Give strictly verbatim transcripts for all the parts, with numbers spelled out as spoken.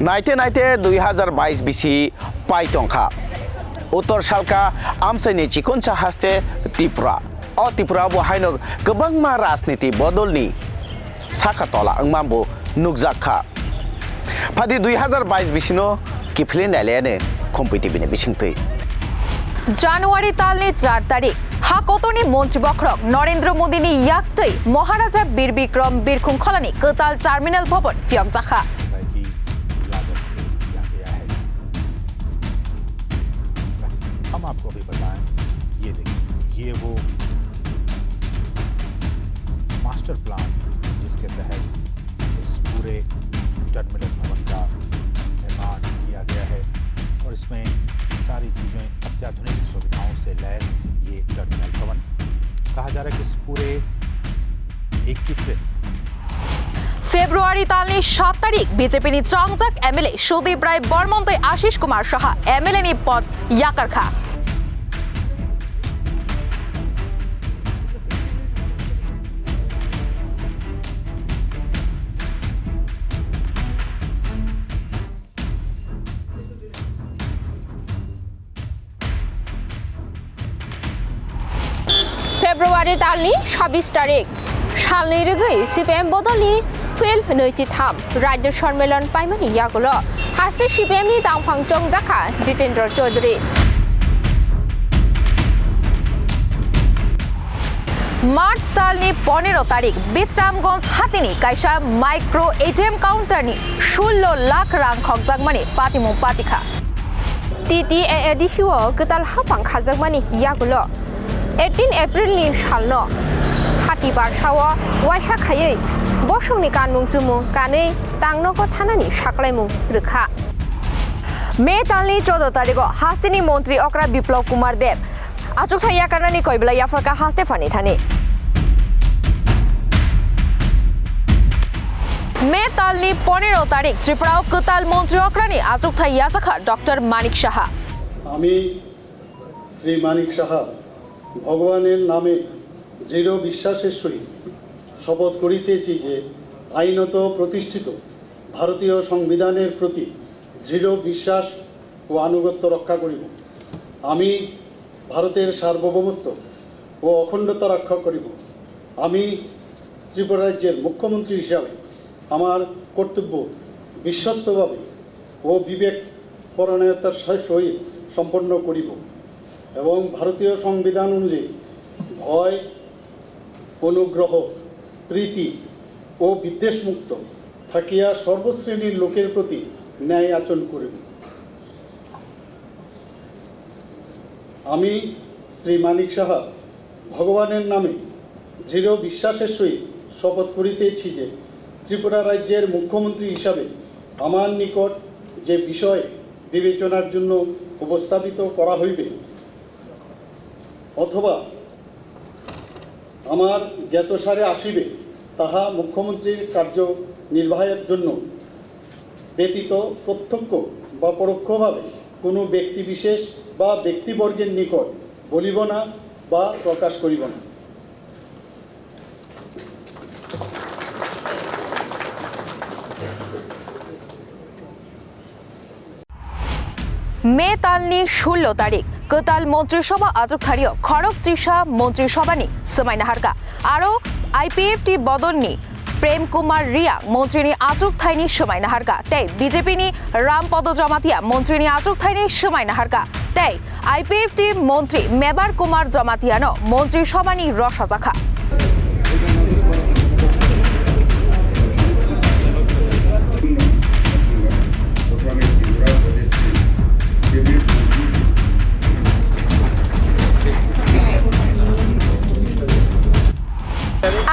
Naite naite dui hazar bais bisi pai tongkha. Uttor salka amchaini chikonsa haste Tripura. O Tripura bo haino kwbangma rajniti bodolni sakha tola wngma bo nukjak kha. Phadi dui hazar bais bisino kiphilwi nailayani Khumpui T V ni bisingtwi. January talni char tarik, ha kotorni montri bokhorok Narendra Modini yaktwi Maharaja Bir Bikram Birkhung Kholani kwtal terminal bhavan phiyokjakha. है कि लागत से किया गया है। हम आपको भी बताएं, ये देखिए, ये वो मास्टर प्लान जिसके तहत इस पूरे टर्मिनल भवन का निर्माण किया गया है और इसमें सारी चीज़ें, अत्याधुनिक सुविधाओं से लैस ये टर्मिनल भवन। कहा जा रहा है कि इस पूरे एकीकृत February talni sat tarik, B J P ni chongjak M L A Sudip Rai Bormon tei Ashish Kumar Saha M L A ni pod yakarkha. February talni sabis tarik, salni rigwi C P M bodolni field nwichi tham Rajya Sanmelan paimani yagulo haste C P M ni tangphang chongjakha Jitendra Chaudhary. March talni ponero tarik, Bisramganj hatini kaisa micro A T M counter ni sullo lakh rang khokjakmani patimung patikha. T T A A D C o kwtal haphang khajakmani yagulo eighteen April ni salno hati barsao waisa khaiwi bosongni kanmung chumung kanwi tangnogo thanani saklaimung rwkha. May talni choudo tarigo hasteni montri okra Biplab Kumar Deb achukthai yakarnani koibla yapharkha haste phani thani. May talni ponero tarik Tripura o kwtal montri okrani achukthai yachakha Doctor Manik Saha. আমি শ্রী মানিক সাহা ভগবানের নামে দৃঢ় বিশ্বাসের সহিত শপথ করিতেছি যে আইনত প্রতিষ্ঠিত ভারতীয় সংবিধানের প্রতি দৃঢ় বিশ্বাস ও আনুগত্য রক্ষা করিব। আমি ভারতের সার্বভৌমত্ব ও অখণ্ডতা রক্ষা করিব। আমি ত্রিপুরা রাজ্যের মুখ্যমন্ত্রী হিসাবে আমার কর্তব্য বিশ্বস্তভাবে ও বিবেক পরায়ণতার সহ-, সহিত সম্পন্ন করিব এবং ভারতীয় সংবিধান অনুযায়ী ভয়, অনুগ্রহ, প্রীতি ও বিদ্বেষমুক্ত থাকিয়া সর্বশ্রেণীর লোকের প্রতি ন্যায় আচরণ করিব। আমি শ্রী মানিক সাহা ভগবানের নামে দৃঢ় বিশ্বাসের সহিত শপথ করিতেছি যে ত্রিপুরা রাজ্যের মুখ্যমন্ত্রী হিসাবে আমার নিকট যে বিষয় বিবেচনার জন্য উপস্থাপিত করা হইবে অথবা আমার জ্ঞাতসারে আসিবে, তাহা মুখ্যমন্ত্রীর কার্য নির্বাহের জন্য ব্যতীত প্রত্যক্ষ বা পরোক্ষভাবে কোনো ব্যক্তিবিশেষ বা ব্যক্তিবর্গের নিকট বলিব না বা প্রকাশ করিব না। May talni sullo tarik, kwtal Montri Sobha achuk thario khorok trisa Montri Sobhani swmai naharkha. Aro I P F T bodolni Prem Kumar Reang montrini achuk thaini swmai naharkha tei B J P ni Ram Podo Jamatia montrini achuk thaini swmai naharkha tei I P F T montri Mebar Kumar Jamatiano Montri Sobhani rosajakha.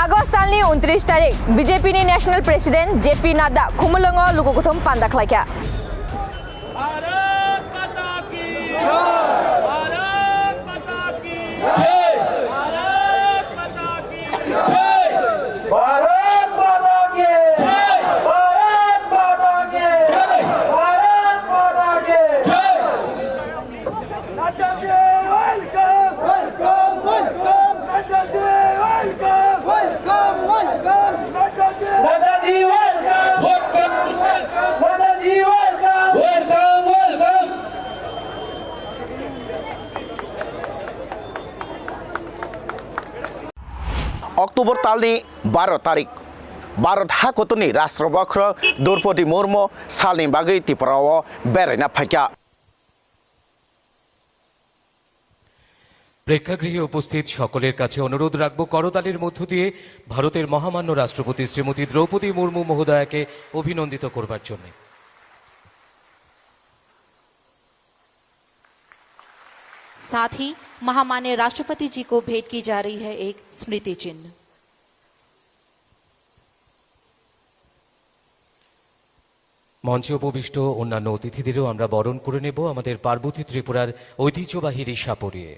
August talni untris tarik, B J P ni National President J P Nadda Khumulwngo luku kuthum panda khlaikha. Bharat माता की जय। भारत माता की जय। भारत माता की जय। भारत माता की जय। भारत माता की जय। भारत माता की जय। Nadda ji welcome, welcome, welcome. Nadda ji welcome, welcome, welcome. Nadda ji welcome, welcome, welcome. Nadda ji welcome. October talni baro tarik, Bharat hakotorni Rashtrabakra Draupadi Murmu salni bagwi Tripura-o beraina phaikha. প্রেক্ষাগৃহে উপস্থিত সকলের কাছে অনুরোধ রাখব করতালির মধ্য দিয়ে ভারতের মহামান্য রাষ্ট্রপতি শ্রীমতী দ্রৌপদী মুর্মু মহোদয়াকে অভিনন্দিত করবার জন্য। साथ ही महामान्य राष्ट्रपति जी को भेंट की जा रही है एक स्मृति चिन्ह। মঞ্চে উপবিষ্ট অন্যান্য অতিথিদেরও আমরা বরণ করে নেব আমাদের পার্বতী ত্রিপুরার ঐতিহ্যবাহী রিশা পরিয়ে।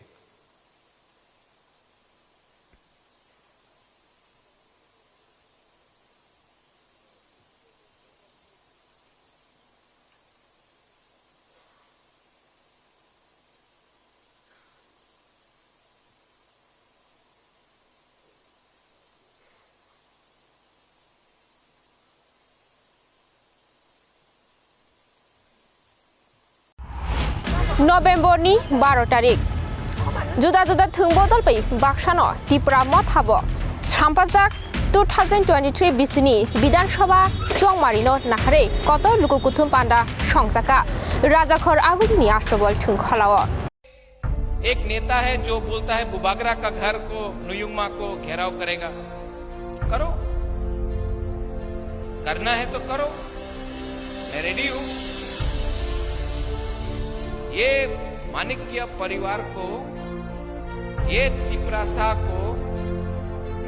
November ni baro tarik, juda juda thwng bodol bai baksano Tipra Motha bo sampajak two thousand twenty-three bisini Bidhan Sabha chongmarino naharwi kotor luku kuthum panda songjakha Rajakhor Agulini Astobol thwngkholao. एक नेता है जो बोलता है बुबागरा का घर को, नुयुंगमा को घेराव करेगा। करो, करना है तो करो, मैं रेडी हूं। ये माणिक्य परिवार को, ये तिपरासा को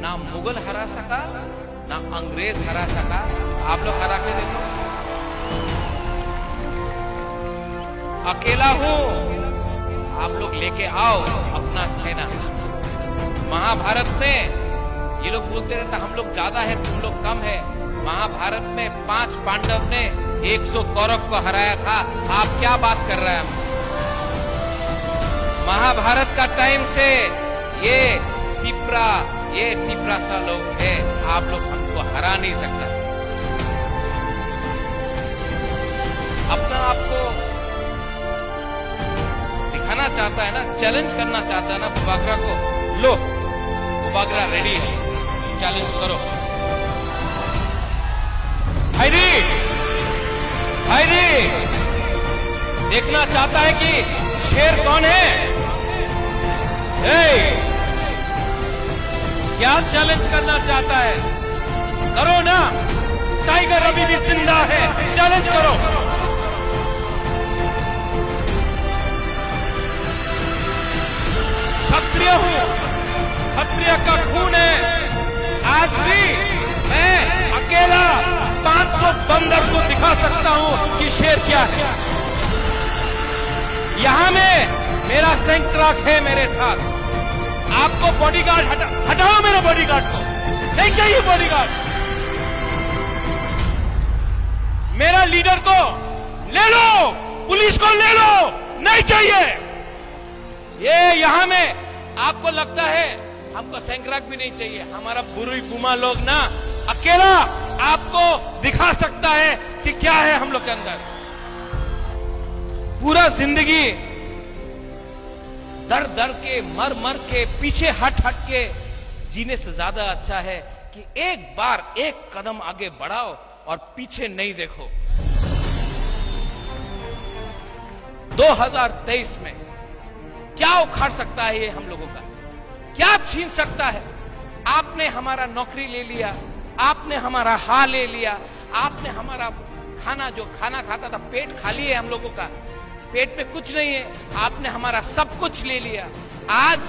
ना मुगल हरा सका, ना अंग्रेज हरा सका। आप लोग हरा के देखो। अकेला हूं, आप लोग लेके आओ अपना सेना। महाभारत में ये लोग बोलते रहता, हम लोग ज्यादा है, तुम लोग कम है। महाभारत में पांच पांडव ने एक सौ कौरव को हराया था। आप क्या बात कर रहे हैं हमसे? महाभारत का टाइम से ये तिपरा, ये तिपरासा लोग है, आप लोग हमको हरा नहीं सकता। अपना आपको दिखाना चाहता है ना, चैलेंज करना चाहता है ना बुबागरा को, लो, बुबागरा रेडी है, चैलेंज करो। भाई रे, भाई रे, देखना चाहता है कि शेर कौन है? ए, क्या चैलेंज करना चाहता है? करो ना, टाइगर अभी भी जिंदा है, चैलेंज करो। क्षत्रिय हूं, क्षत्रिय का खून है। आज भी मैं अकेला पांच सौ बंदर को दिखा सकता हूं कि शेर क्या है। यहां में मेरा सैंक्राक है मेरे साथ। आपको बॉडीगार्ड हटा, हटाओ मेरे बॉडीगार्ड को, नहीं चाहिए बॉडीगार्ड। मेरा लीडर को ले लो, पुलिस को ले लो, नहीं चाहिए। ये यहाँ में आपको लगता है हमको सैंक्राक भी नहीं चाहिए, हमारा बुरुई बुमा लोग ना अकेला आपको दिखा सकता है कि क्या है हम लोग के अंदर। पूरा जिंदगी दर दर के, मर मर के, पीछे हट हट के जीने से ज्यादा अच्छा है कि एक बार एक कदम आगे बढ़ाओ और पीछे नहीं देखो। दो हज़ार तेईस में क्या उखाड़ सकता है ये हम लोगों का, क्या छीन सकता है? आपने हमारा नौकरी ले लिया, आपने हमारा हा ले लिया, आपने हमारा खाना, जो खाना खाता था, पेट खाली है हम लोगों का, पेट में कुछ नहीं है, आपने हमारा सब कुछ ले लिया। आज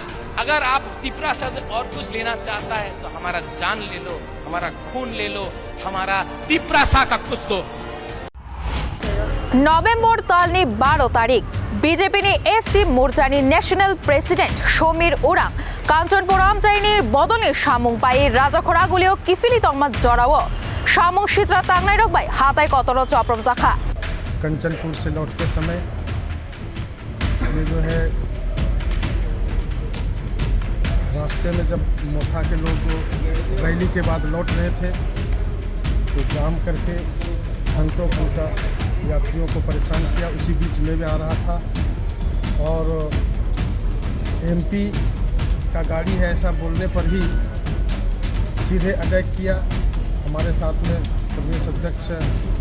अगर आप तिपरासा से और कुछ लेना चाहता है तो हमारा जान ले लो, हमारा खून ले लो, हमारा तिपरासा का कुछ दो। November talni baro tarik, B J P ni S T morchani National President Somir Urang Kanchanpur amchaini bodolni samung pai Rajakhor Agulio kiphilwi tongma jorao samung sitra tangnairok bai hatai kotoro chopropjakha. Kanchanpur से लौटते समय ये जो है, रास्ते में जब मोथा के लोग रैली के बाद लौट रहे थे, तो जाम करके घंटों घंटा यात्रियों को परेशान किया। उसी बीच मैं भी आ रहा था और एमपी का गाड़ी है, ऐसा बोलने पर ही सीधे अटैक किया। हमारे साथ में प्रदेश अध्यक्ष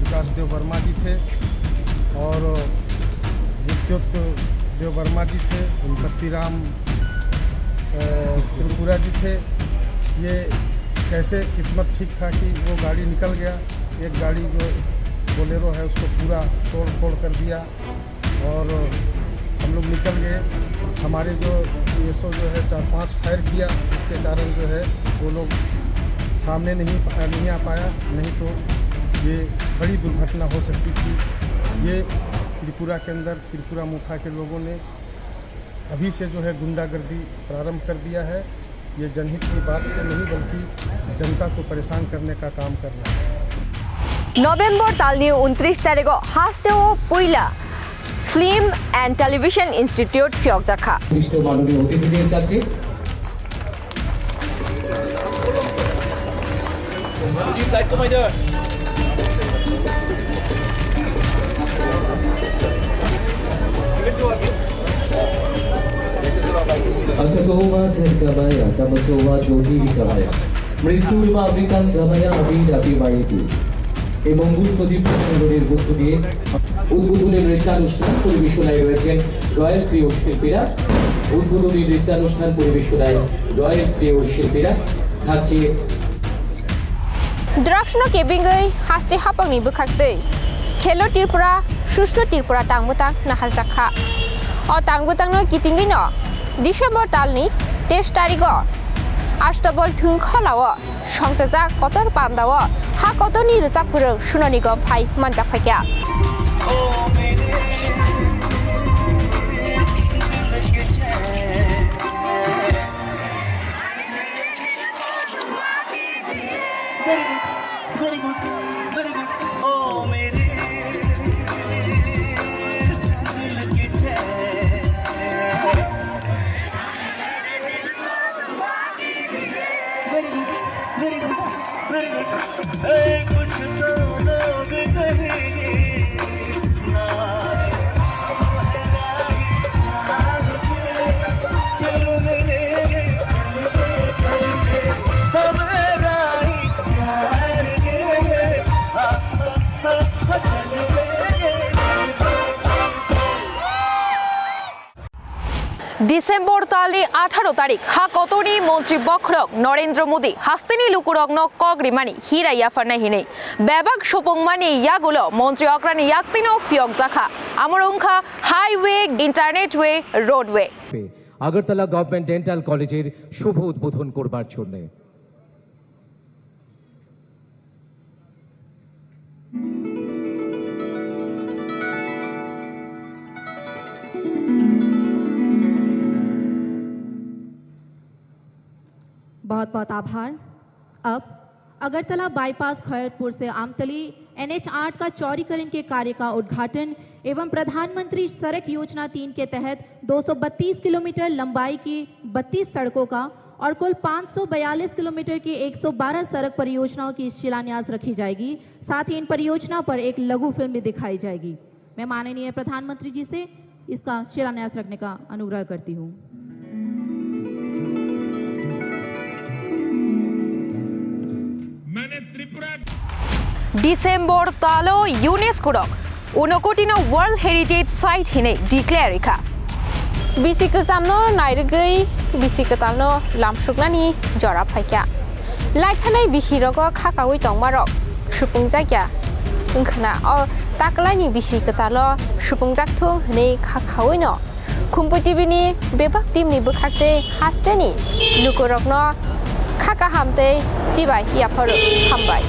विकास देव वर्मा जी थे और विद्युत देव वर्मा जी थे, गणपति राम, अ, त्रिपुरा जी थे। ये कैसे किस्मत ठीक था कि वो गाड़ी निकल गया। एक गाड़ी जो बोलेरो है, उसको पूरा तोड़ फोड़ कर दिया। और हम लोग निकल गए। हमारे जो पीएसओ जो है, चार पांच फायर किया, जिसके कारण जो है, वो लोग सामने नहीं, नहीं आ पाया, नहीं तो ये बड़ी दुर्घटना हो सकती थी। ये त्रिपुरा के अंदर, त्रिपुरा मोथा के लोगों ने अभी से जो है, गुंडागर्दी प्रारंभ कर दिया है। ये जनहित की बात तो नहीं, बल्कि जनता को परेशान करने का काम कर रहा है। November talni ঊনত্রিশ তারিখো hasteo puila Film and Television Institute phiyokjakha. বিশিষ্ট মাননীয় অতিথিদের কাছে Asatohoma Sadgamaya, Tamasohoma Jyotirgamaya, Mrityurma Amritangamaya, Abhirapi Mayetu. এই মঙ্গল প্রদীপ প্রজ্বলনের মধ্য দিয়ে উদ্বোধনী নৃত্যানুষ্ঠান পরিবেশনায় রয়েছেন রয়্যাল ক্রিওর শিল্পীরা। উদ্বোধনী নৃত্যানুষ্ঠান পরিবেশনায় রয়্যাল ক্রিওর শিল্পীরা। থাকছে Drugs no kebengwi haste hapangni bwkhaktwi Khelo Tripura, Susto Tripura tang bwtang naharjakha. O tang bwtangno kitingwino December talni teis tarigo Astabol Thwngkholao songchajak kotor pandao ha kotorni rwchapkwrwng Sunani Gom phai manjak phaikha. Very good, very good, very good. Oh, mere dil ke chैn. Very good, very good, very good. Hey, kuch to log kahenge. December talni atharo tarik ha kotorni montri bokhorok Narendra Modi hasteni lukurokno kok rimani hira yapharnai hinwi bebak supungmani yagulo montri okrani yaktwino phiyokjakha. Amoro wngkha highway, internet way, roadway. Agartala government dental কলেজের শুভ উদ্বোধন করবার জন্য। बहुत बहुत आभार। अब अगरतला बाईपास खैरपुर से आमतली एनएच आठ का चौड़ीकरण के कार्य का उद्घाटन एवं प्रधानमंत्री सड़क योजना तीन के तहत दो सौ बत्तीस किलोमीटर लंबाई की बत्तीस सड़कों का और कुल पाँच सौ बयालीस किलोमीटर की एक सौ बारह सड़क परियोजनाओं की शिलान्यास रखी जाएगी। साथ ही इन परियोजना पर एक लघु फिल्म भी दिखाई जाएगी। मैं माननीय प्रधानमंत्री जी से इसका शिलान्यास रखने का अनुग्रह करती हूँ। मैंने Tripura December talo UNESCO rok Unakotino World Heritage Site hinwi declare rikha. Bisi kwchamno nairwgwi bisi kwtalno lamsuknani jora phaikha. Laithanai bisirogo khakaui tongmarok supungjakya wngkhwna. O taklaini bisi kwtalo supungjak thung hwnwi khakhaui no Khumpui T V ni bebak team ni bwkhak tei hasteni lukurokno kha kaham tei chibai yapharo hambai.